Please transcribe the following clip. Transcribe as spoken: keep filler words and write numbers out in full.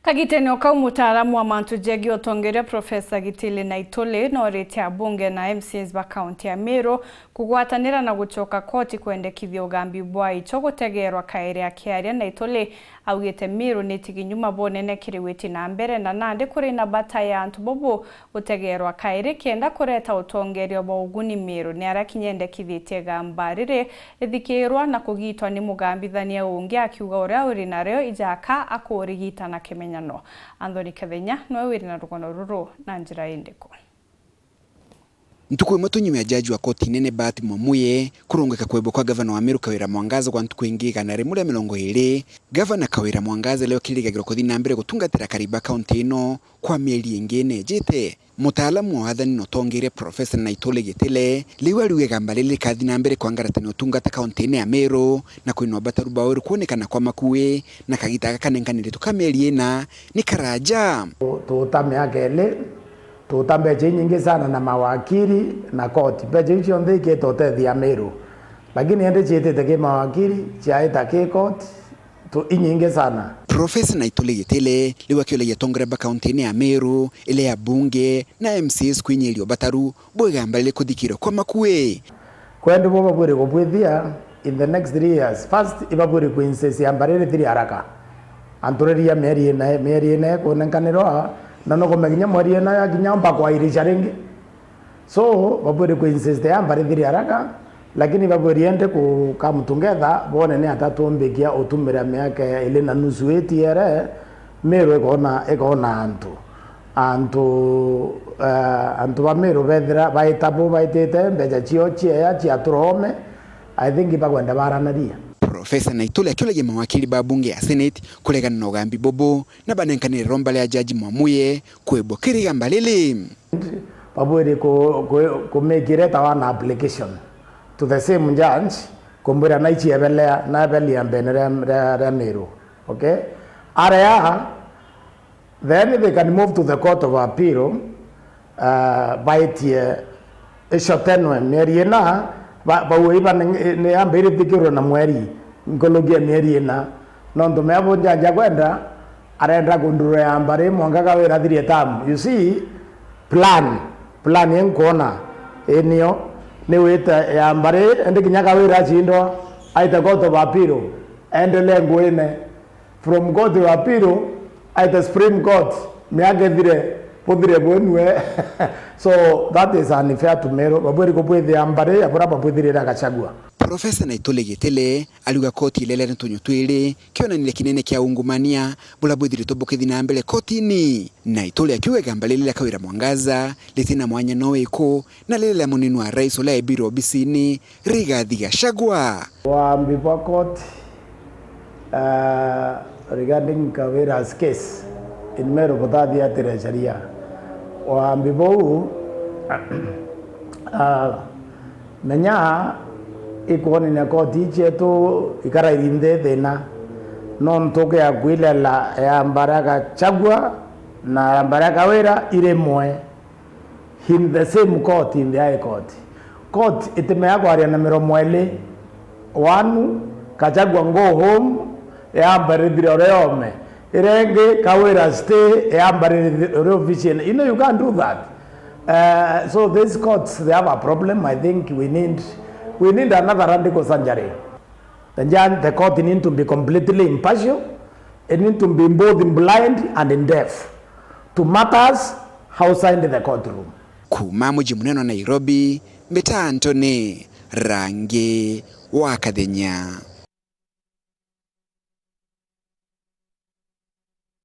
Kagitene o kau, mutaaramu wa mantu jegie utongeria Profesa Gitili Naituli nooritie abunge na M C As ba kaunti ya Meru kugwatanira na gucoka koti kwendekithia ugambi bwa icho gutegeerwa kairi. Akiaria, Naituli augite Meru ni tiginyuma bunene kiri witi na mbere, na nandi kuri na bata ya antu bobu gutegeerwa kairi kenda kureta utongeria bwa uguni Meru. Ni arakinya endekithitie igamba riri rithikirwa na kugitwa ni mugambithania ungi, akiuga uria uri nario ijaka akurigita na kimenyano. Anthony Kathenya niwe wiri na rugono ruru na njira indiku? Ntuku imwe tu nyuma ya jaji wa koti nene Bahati Mwamuye kurungika kwebwa kwa gavana wa Meru Kawira Mwangaza gwa ntuku ingi igana rimwe ria mirongo iiri, gavana Kawira Mwangaza leo kirigagirwa kuthi na mbere gutungatira akari ba kaunti ino kwa mieri ingi ina ijite. Mutaalamu wa wathani na utongeria Profesa Naituli Gitili riu ariuga igamba riri rikathi na mbere kwangaratania utungata kaunti ino ya Meru na kwina ubataru bwa weru kwonekana kwa makui, na kagita gaka kanenkanirite ka mieri ina ni karaja. Tuuta miaka iiri, tuuta mbecha inyingi sana na mawakiri na koti. Mbecha iu cionthe ikite utethia Meru, lakini indi ciitite ki mawakiri, ciaita ki koti, tu inyingi sana. Profesa Naituli Gitili riu akiuragia atongoria ba kaunti ino ya Meru, iria ya bunge na M C As kwinyiria ubataru bwa igamba riri kuthikirwa kwa makui. Kwendi bo babwire kubwithia in the next three years. First, ibabwire ku insist igamba riri thiri haraka. Antu riria mieri ina, mieri ina ikunenkanirwa, na nukumenya kinya mweri ina yakinya mba kwairisha ringi. So, babwire ku insist igamba riri thiri haraka, lakini babwire indi ku come together, bone ni ata tumbikia utumira miaka iiri na nusu itiere, Meru ikona, ikona antu. Antu, eh, antu ba Meru bethira baita bu baitite mbecha cio cieya cia turome, I think bakwenda baranaria. Profesa Naituli akiuragia mawakiri ba bunge ya Senate kuregana na ugambi bubu na banenkanire romba ria jaji Mwamuye kwebwa kiri igamba riri. Babwiri ku, ku, ku make letter one application to the same judge, kumbwira na iciebelea, na ebelia mbene ria, ria, ria Meru. Okay? Aria, then they can move to the Court of Appeal, uh, baitie icotenwe mieri ina, ba, bauga iba ni, ni yamba irithikirwe na mweri, nkuruki ya mieri ina. Nontu mea bunjanja kwenda, arenda kundurura igamba ri mwanka Kawira athirie term. You see, plan, plan inkwona inio ni wite igamba ri, indi kinya Kawira acindwa, aite Court of Appeal, endelee nguine. From Court of Appeal, aite Supreme Court, miaka ithire, buthire bwenue. So that is unfair to Meru. Babwiri kubwithia igamba ri ya buria babwithirire Gachagua. Profesa Naituli Gitili ariuga koti iria iri na tunyo twiri, kionanire kinene kia ungumania buria bwithiritwe bukithi na mbere kotini. Naituli akiuga igamba riri ria Kawira Mwangaza ritina mwanya no wiku, na riri ria munini wa rais uria aibirwe obisini, Rigathi Gachagua. Waambi bwa court, uh, regarding Kawira's case in Meru butathiatire sheria. Waambi buu, uh, menya ikwonania koti cietu ikarairi nthi thina, nontu ukia kwirela igamba ria Gachagua na igamba ria Kawira irimwe in the same court, in the High Court. Court itimea kwaria na miromo iri. One, Gachagua go home, igamba rithire uria yome. Iria ingi, Kawira stay, igamba rithire uria official. You know, you can't do that. Uh, so these courts, they have a problem. I think we need, we need another radical surgery. The judge, the court need to be completely impartial. It need to be both blind and deaf to matters outside the courtroom. Kuuma muji munene wa Nairobi, mbita Anthony Rangi wa Kathenya.